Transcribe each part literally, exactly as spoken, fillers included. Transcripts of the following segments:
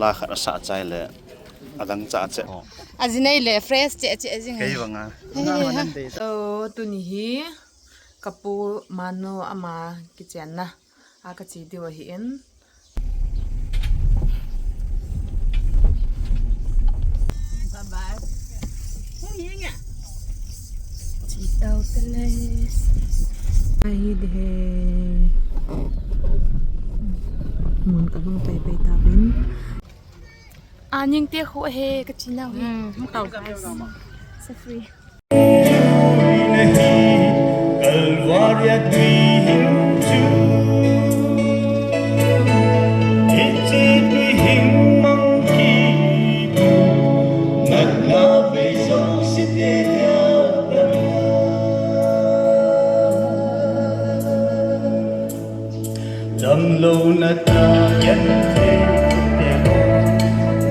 Pa khat asah chai le, adang cha che. Ajinei le fresh che che ajing. Kei vanga. So, tuni hi kapu Manu ama kichenna a kache diu ahin. Chitau tele. Ahi de he. Mun ka bang pai pai ta bin. Aning te khu he ka chinau he. Hmm, hung tau guys. So free. Kalvaria tui hin chu. Hiche tui hin mang kitu. Natna vei jouse te dia. Damlouna ta genthei te ho,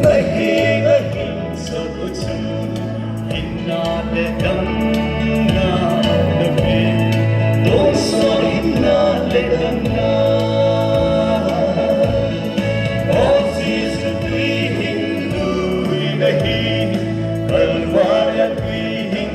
nahi nahin soh u chun, hinna le damna na pe, tonsot hinna le damna. O Jesu tui hin lui nahi, Kalvaria tui hin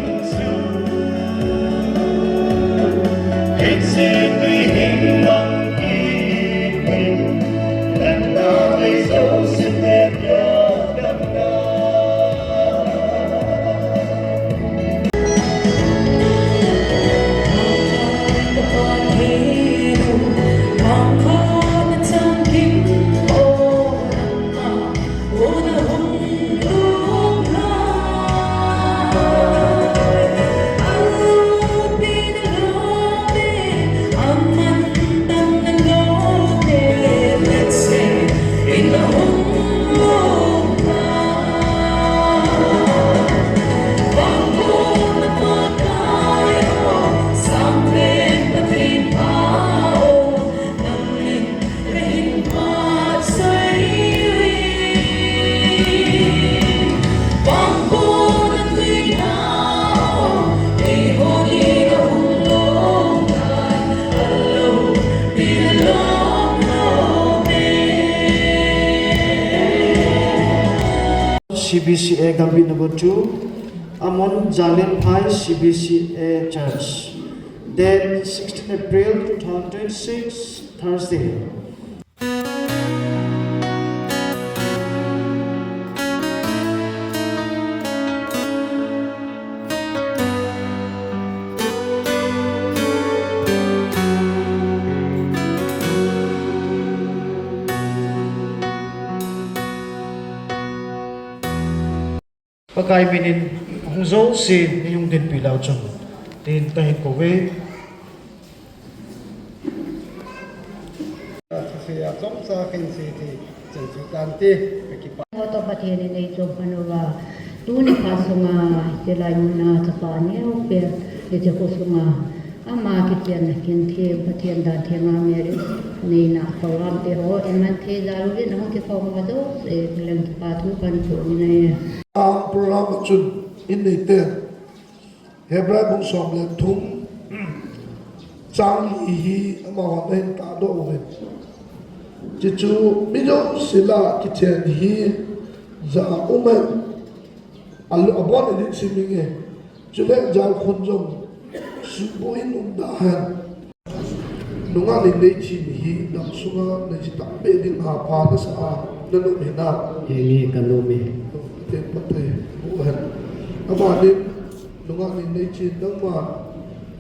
C B C A Gambih number two, Amon Jalen Phai C B C A Church, date sixteen April two thousand twenty-six, Thursday. Pakai minin hung jouse nei hung dinpi leu chun, tin kahin kou ve. Sese a chomcha kahin sei thei chan chu tante, kakipah. Hotoh Pathen in eichoi phat uva, tuni kha sunga, hiche lai muna chapa neopen, hiche kho sunga, ama kichenna kin theng, Pathen dan thenga Mary neina program te ho, iman thei jal uvin, ahung kikhom ho jouse, eh, kaleng kipa thu kahin phongin ahi. Ang program chun in neite, Hebrai bung som le thum, chang li hi amahon ahin tahdoh uvin. Chuchu mi jouse lah a kichen hi ja um ahi, a, abon in sim inge. Chule jal khun jong suhboh in umda hen. Nungah nei neichen hi dam sunga nei chi tahbeh dinga pha nasa a nanom hinam? Henge, kanom e. Pathen phatthei boh hen. Amanin nungah nei neichen nangma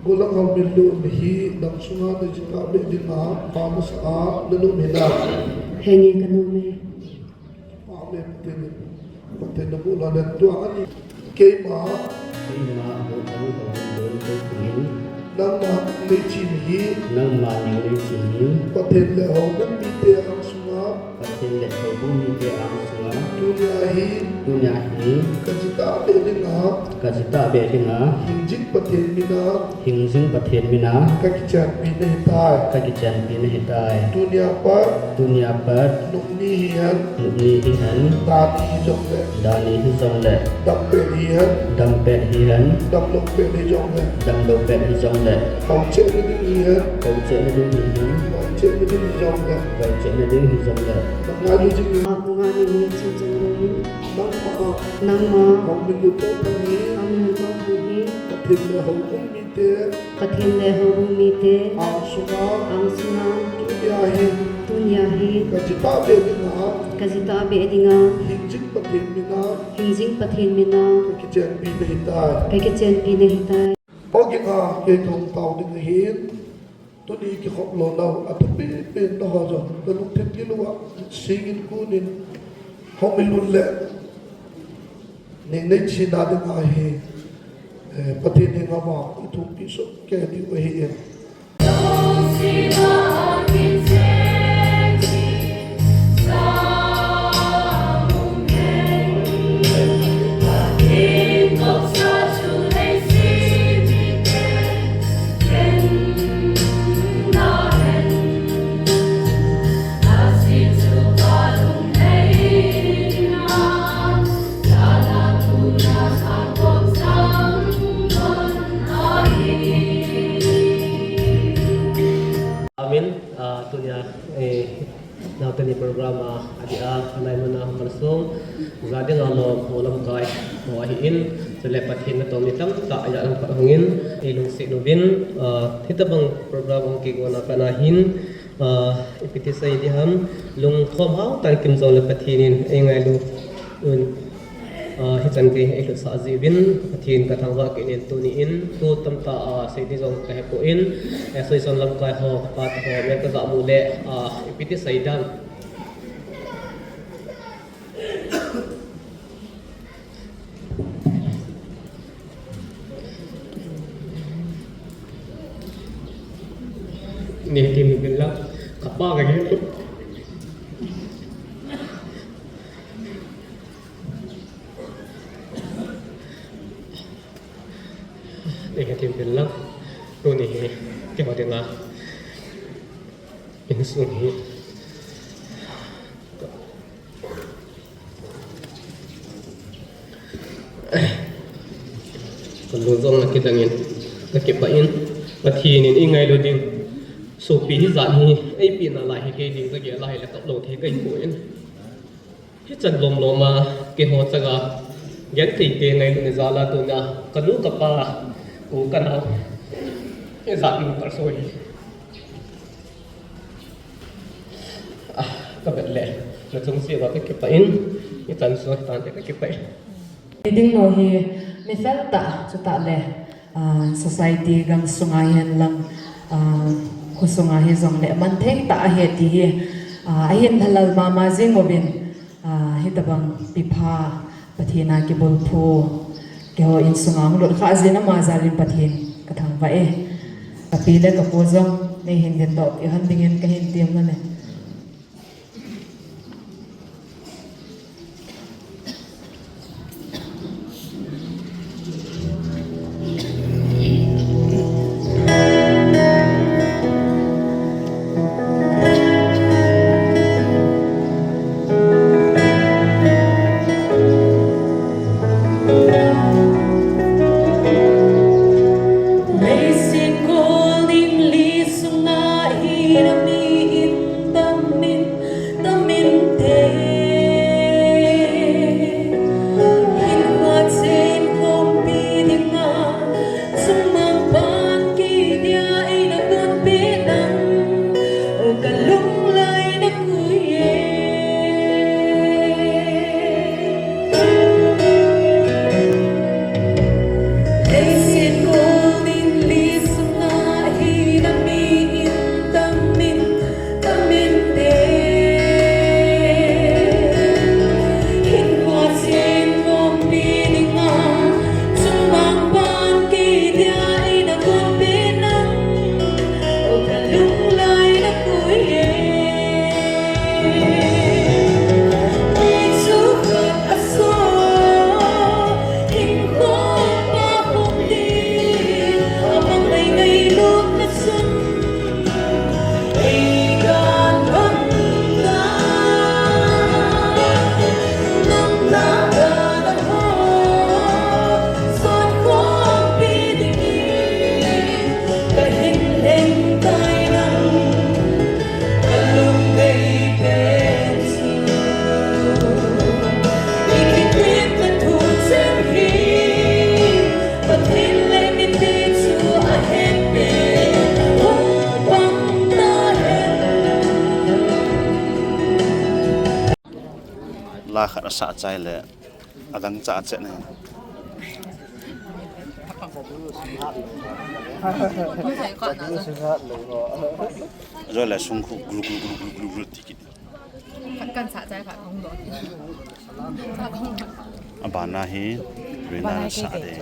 gollhang hao min lou mi hi dam sunga nei chi tahbeh dinga pha nasa a nanom hinam? Henge, kanom e. Amen. Pathen in, Pathen in naboh lalen tua ani. Keima. Keima, Gollhang Hao min lou kei dingin. Nangma neichen hi. Nangma nei neichen hi. Pathen le houbung mite angsunga. Pathen le houbung mite angsunga. Tunia hi. Tunia hi. Kachi tahbeh dinga. Kachi tahbeh dinga. Hingjing Pathen mina. Hingjing Pathen mina. Kakichenpi nahitai. Kakichenpi nahitai. Tunia pat. Tunia pat. Nungni hihen. Nungni hihen. Dani hijongle. Dani hijongle. Dampet hihen. Dampet hihen. Damlou pet hijongle. Damlou pet hijongle. Houchena ding hihen. Houchena ding hihen. Chimna ding hijongle. Vai chimna ding hijongle. Nangailu jing. Nungah ni ni chin chin lo hin. Nangma. Nangma. Hong min lut to pang hi. Hong min lut to pang hi. Pathen le houbung mite. Pathen le houbung mite. Angsunga. Angsunga. Tunia hi. Tunia hi. Kaji tahbeh dinga. Kaji tahbeh dinga. Hingjing Pathen mina. Hingjing Pathen mina. Kakichenpi nahitai. Kakichenpi nahitai. Pagin a kei kahung tao ding ahin. Tuni kikhop lona, athupi pen taho jong, kalungthim gilou a, singin kunin, hong min lut le, ning nei china ding ahi, eh, Pathen henga vang, ithupi soh kei diu ahi e. Amen. Ah, tunia, eh, Naoteni program a, adeh a, anai muna hung kalsong, ja dinga lom ho lamkai ho ahin, chule Pathen natong mi tamtah aja lang pat hungin, eilungset uvin, ah, hitabang program hung kigona pat ahin, ah, ipi ti sei diham, lungkhom hao tan kim jongle Pathen in eingailu un, Ah, hichan gei eilutsah jeh uvin, Pathen kathangvah kit in tuni in, thu tamtah, ah, sei ding jong kahepoi, eh, soisang lamkai ho, kapa ho, vel kaga mu le, ah, ipi ti sei dam. Nei ti mi bil la, kapa ka gel. Nei ka thim pen lang. Tuni hi, keiho dinga insung hi. Ka lung jong nakidang in, nakipah in, Pathen in eingailu ding. Sopi hijat hi, eipeh nalai hi kei ding kagel a hile kap lou thei kahipoi. Hichan lom lom a, keiho chaga, genthei te ngailutna jal a tuna, kanu kapa, u kanao, hijat in kalsoi. Ah, kavet le, nachung cheh uva kakipah in, hichan soi tante kakipah in. Ding lou hi, mi fel tah, chutah le, ah, society gam sunga hihen lang, ah, kho sunga hijongle, man thei tah ahi ti hi, ah, ahin lhalal mama jing uvin, ah, hitabang pipha, Pathen a kibulphu, keiho insunga hung lut kha jin ama jal in Pathen kathangvah e. Kapi le kapu jong, nei hin dingdoh kit hon dingin kahin tem lhon e. Leiset kol ding li sunga hi nami in Pala khat asah chai le adang cha chet na. Jole sung khu glu glu glu glu glu glu ti kit. Khat kan sah chai khat hung do. Abana hi Rina sah ding.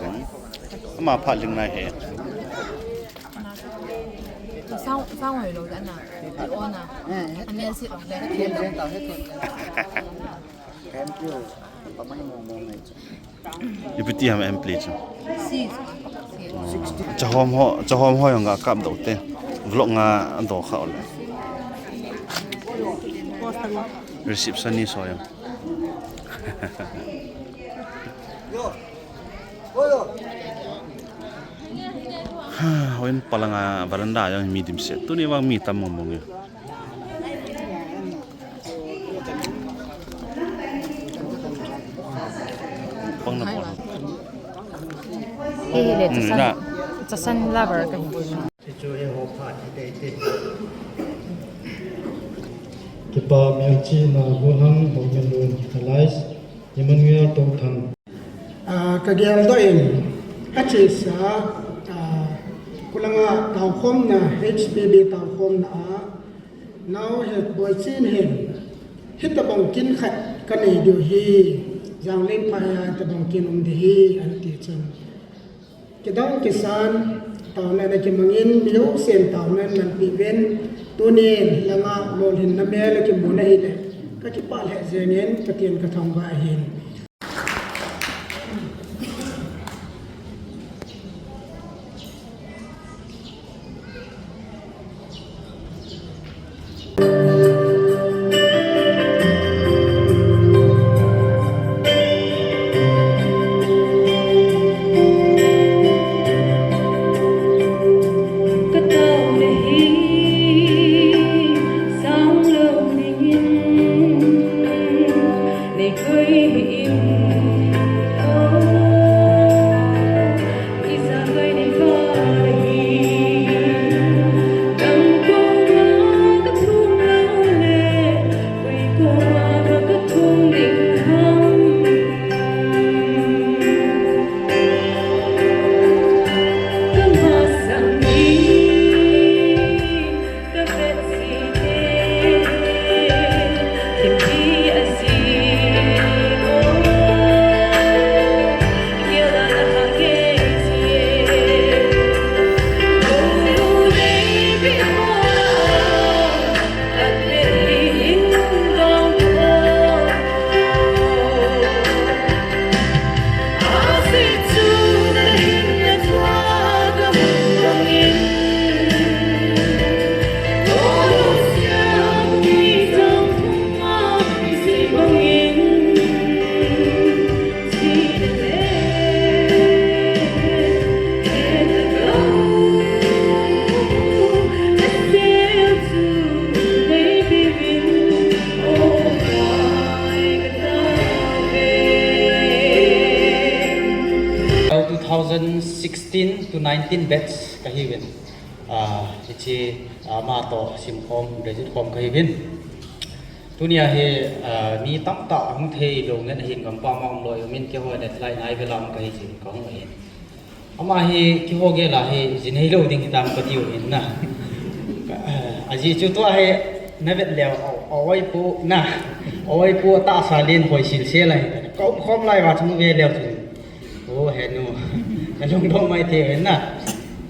Ama pha ling nai he. Sang, sang hoi lo da na. Ona. Ani asi lo da. Thank you. Pamai mo mo ngai. Ipi ti ham em play chu. Si. Chahom ho, chahom ho jong ga kap doh te. Vlog nga do kha ole. Receptionist ho jong. Ha, hoi in palanga veranda jong mi dimset. Tuni vang mi tam mong mong e. Pang na pang. Hei, hei, le, hmm, chasan, na. Chasan lover ka hi. Chu e ho pha ti te te. Kipa mian chi na go hang ho mian lun ka lais. Emmanuel Tongthang. Ah, ka gel doh in, ka chesa, ah, kulanga taukhomna, H P B taukhomna a, nau het boi chin hin, hitabang kin khat ka nei diu hi, Jangleng phai a hitabang kin um di hi, an ti chun. Kidang kisan, taona na kimangin, mi jousen taona nanpi uvin, tunin, langa, lolhinna mel a kimu na hile, ka kipah lheh jengin, Pathen ka thangvah ahin. Two thousand sixteen to nineteen batch kahiuvin. Ah, hiche, ah, ama toh simkhom, graduate khom kahiuvin. Tunia hi, ah, mi tamtah ahung thei lou ngen ahin, gampam a umlou, min keiho le lai nai velam kahi jin kahung ahin. Ama hi keiho gel a hi jin heilou ding hitam katiu ahin na. Ah, ajeh chu tua hi navet leu, a, a-oi pu na. A-oi pu tahsa len hoi silsel ahi. Kaum khom lai uva chu ve leu chu. O, henu. Kalungdong mai thei ahin na.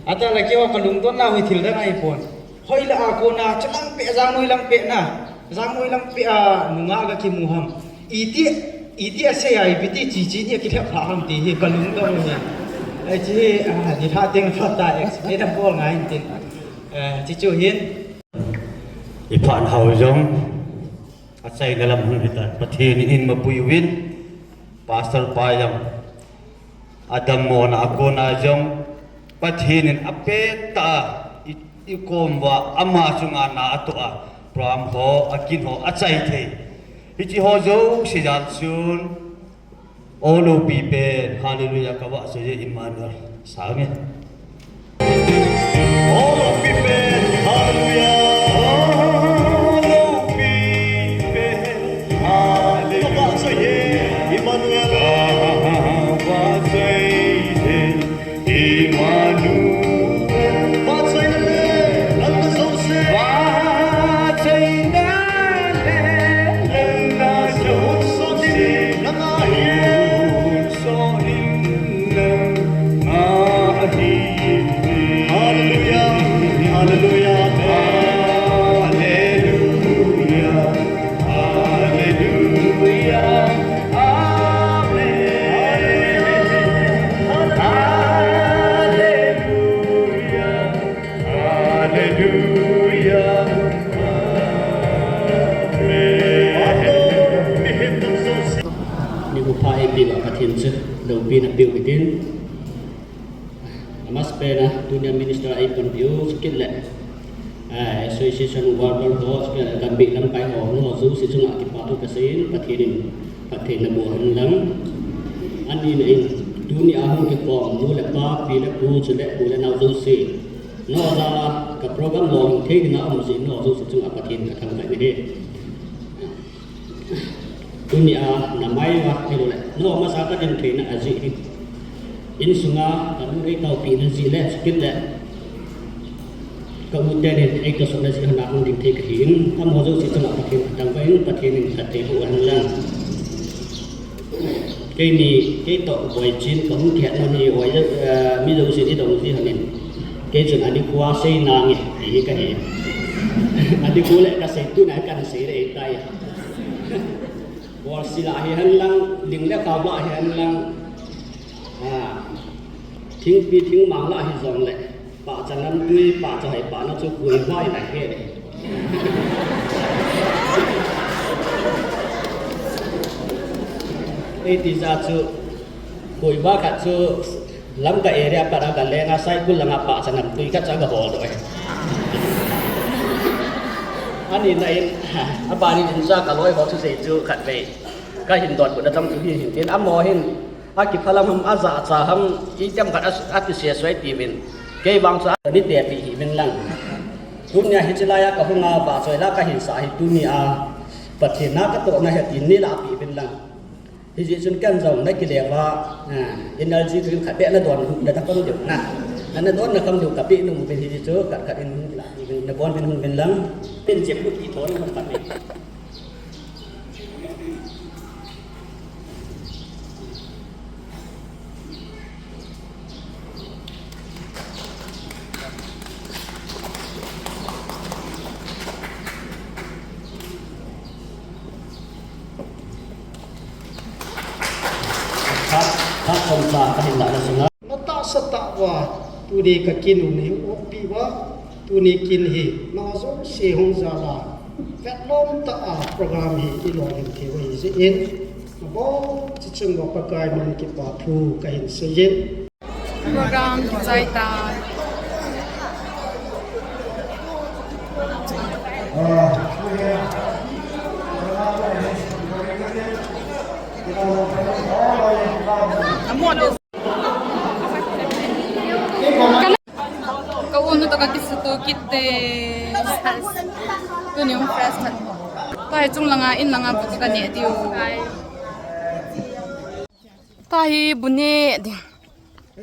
Atah le keiho kalungdon nau hi thil dang ahipon. Hoilah a kona, chulang peh, Jangnoi lang peh na. Jangnoi lang peh a nungah ga kimu ham. Iti, iti asei a, iti chi chi ni akilhep lha ham ti hi kalungdong hi. Ai chi hi, ah, ni lha teng lha ta ex, e da bol ngai tin. Eh, chi chu hin. Iphat hao jong. Achaina lam hung hitan, Pathen in in mapui uvin, Pastor pa jong, adammo na a kona jong, Pathen in apet tah a, i, ikom uva, ama chunga na atoh a, program ho, akin ho, achai thei. Hiche ho jouse jal chun, O loupi pen, hallelujah, kavah seiye Emmanuel. Sang e. O loupi pen, hallelujah. O loupi pen, hallelujah. Kavah seiye Loupina peuh hitin. Amasapen a tunia minister a eipanpiu chukit le, ah, association worker ho, chukit le gambih lamkai ho, nangho jouse chunga kipa thu kaseiyin, Pathen in phatthei naboh hen lang. Anina in, tunia hung kikhom nu le pa, pi le pu, chule u le nao jouse, nangho jal a ka program lolhing thei dinga um jeh in nangho jouse chunga Pathen kathangvah in ahi. Tunia namai uva, ahilou le nangho masa kadin theina ajeh hin, insunga kanu eitaopina jeh le, chukit le ka u tenin eitosotna jeh a hung ding thei kahin, amaho jouse chunga Pathen kathangvah in, Pathen in phatthei boh hen lang. Keini, kei toh Boichin kahung kihetna hi, oi, eh, mi jousen idong ji honin. Kei chun anikho a sei nange, ti hi kahi. Anikho le kasei, tuna kahin sei le tai. Bolse lah hihen lang, ling le khao lah hihen lang, ah, thingpi thingmang lah hijongle, pahcha namtui, pahcha hoi pahna chu Khoiva in ahe. Eiti jeh chu, Khoiva khat chu Lamka area pat a galenga, Saikul langa pahcha namtui khat chu agahol doh e. Anina in, abanin in jeh a kaloi ho thusei chu khatvei kahin donbutna chang chu hihin tin, amaho hin akiphalam ham, ajahcha ham, itiham khat a, atisesoi tiuvin, kei vang chu anitepeh hih uvin lang. Tunia hiche laiya kahunga vahchoi la kahinsah hi tunia Pathen a katohna ahi tin neilahpeh uvin lang. Hijeh chun ken jong nakile uva, ah, energy drink khat beh nadon, nadon kham diu na. Nadon kham diu kapeh nom uvin, hijeh chu khat khat in lah, nabon uvin, hung uvin lang. Pin jep lut kithon kham khat in. Khat, khat chomcha kahin lahna sunga. Natahsa tah uva, tuni kakin u neiopeh uva, tuni kin hi, nangho jouse hung jal a, vetlom tah a program hi ilolhing thei u ahijeh in, nabonchauva chunga Pakai min kipa thu kahin seiyin. Program kichai tai. Ka u nu toh kakisuto kit e. Tuni hung fresh khat. Tua hi chung langa, in langa bu toh kaneh diu. Tua hi bu neh ding.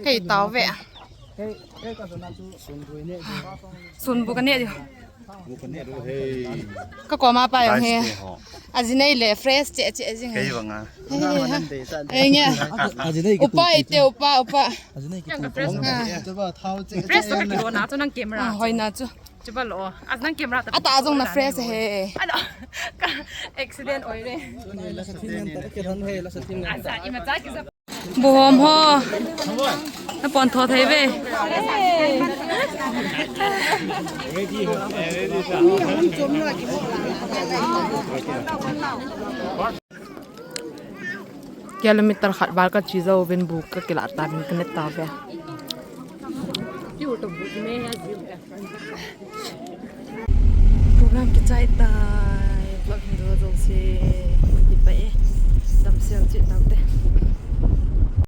Kei tao ve. Sunbu kaneh diu. Kakoma pa jong hi. Ajinei le fresh cheh cheh jing. Kei vanga. He, he, he. He nge. Upa ite, upa, upa. Fresh toh kilona chu nang camera. Ah, hoina chu. Chuba lo. As nang camera ta. Ata jong na fresh he. Ano. Ka accident oi le. Asa imacha kisa. Bohom ho. Napon tho thei ve. Kilometer khat val kache jouvin bu kakilah tauvin kaneh tauve. Program kichai tai.